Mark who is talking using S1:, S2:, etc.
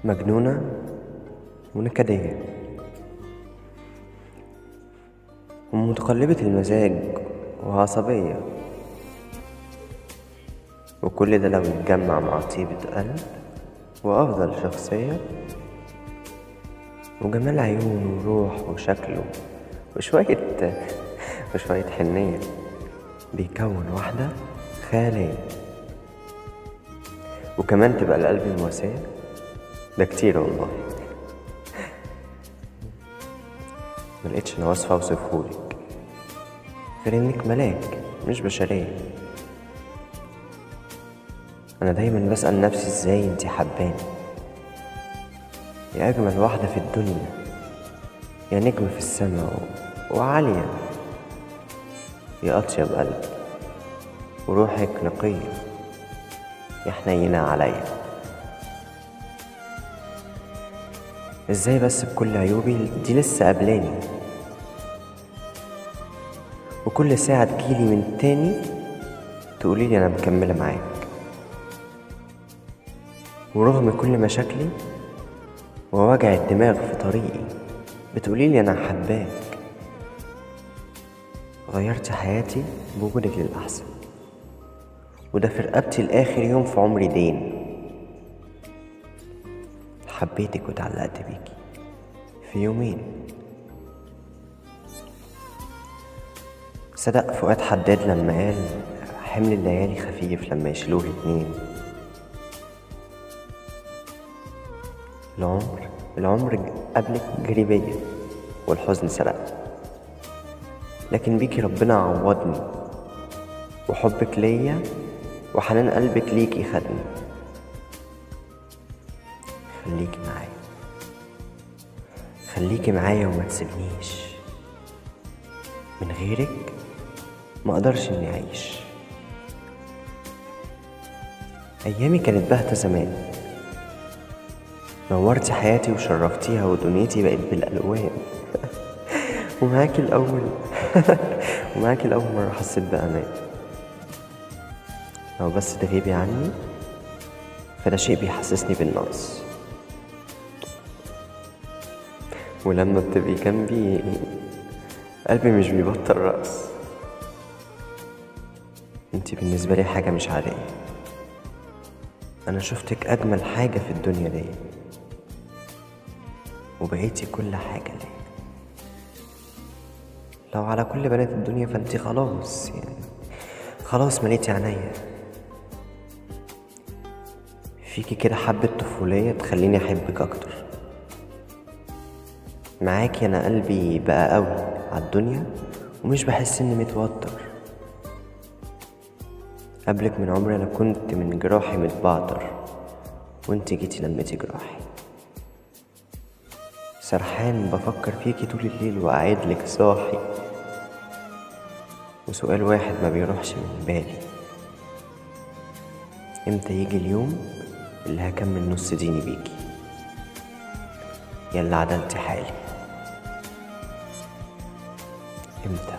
S1: مجنونة ونكدية ومتقلبة المزاج وعصبية، وكل ده لو اتجمع مع طيبة قلب وأفضل شخصية وجمال عيون وروح وشكله وشوية حنية بيكون واحدة خيالية، وكمان تبقى القلب المواساة. ده كتير والله، ملقتش انا وصفة اوصفهولك غير انك ملاك مش بشرية. انا دايما بسأل نفسي ازاي انتي حباني يا اجمل واحدة في الدنيا، يا نجمة في السماء وعالية، يا اطيب قلب وروحك نقية، يا حنينة عليا. ازاي بس بكل عيوبي دي لسه قبلاني، وكل ساعة تجيلي من تاني تقوليلي انا مكملة معاك، ورغم كل مشاكلي ووجع الدماغ في طريقي بتقوليلي انا حباك. غيرت حياتي بوجودك للأحسن، وده في رقبتي لآخر يوم في عمري دين. حبيتك وتعلقت بيكي في يومين. صدق فؤاد حداد لما قال حمل الليالي خفيف لما يشيلوه اتنين. العمر قبلك جري بيا والحزن سرقني، لكن بيكي ربنا عوضني، وحبك ليا وحنان قلبك ليكي خدني. خليكي معايا، خليكي معايا وما تسيبنيش، من غيرك ما اقدرش اني اعيش. ايامي كانت باهتة زمان، نورتي حياتي وشرفتيها ودنيتي بقت بالالوان. ومعاكي الاول ومعاكي الاول مرة حسيت بامان. لو بس تغيبي عني فده شيء بيحسسني بالنقص، ولما بتبقي جنبي قلبي مش بيبطل رقص. انتي بالنسبة لي حاجة مش عادية، انا شفتك اجمل حاجة في الدنيا دي، وبقيتي كل حاجة ليا. لو على كل بنات الدنيا فانتي خلاص، يعني خلاص مليتي عينيا. فيكي كده حبة طفولية تخليني احبك اكتر. معاكي انا قلبي بقى قوي على الدنيا ومش بحس اني متوتر. قبلك من عمري انا كنت من جراحي متبعتر، وانت جيتي لميتي جراحي. سرحان بفكر فيكي طول الليل وقاعدلك صاحي، وسؤال واحد ما بيروحش من بالي، امتى يجي اليوم اللي هكمل نص ديني بيكي يلا عدلتي حالي؟ امتى؟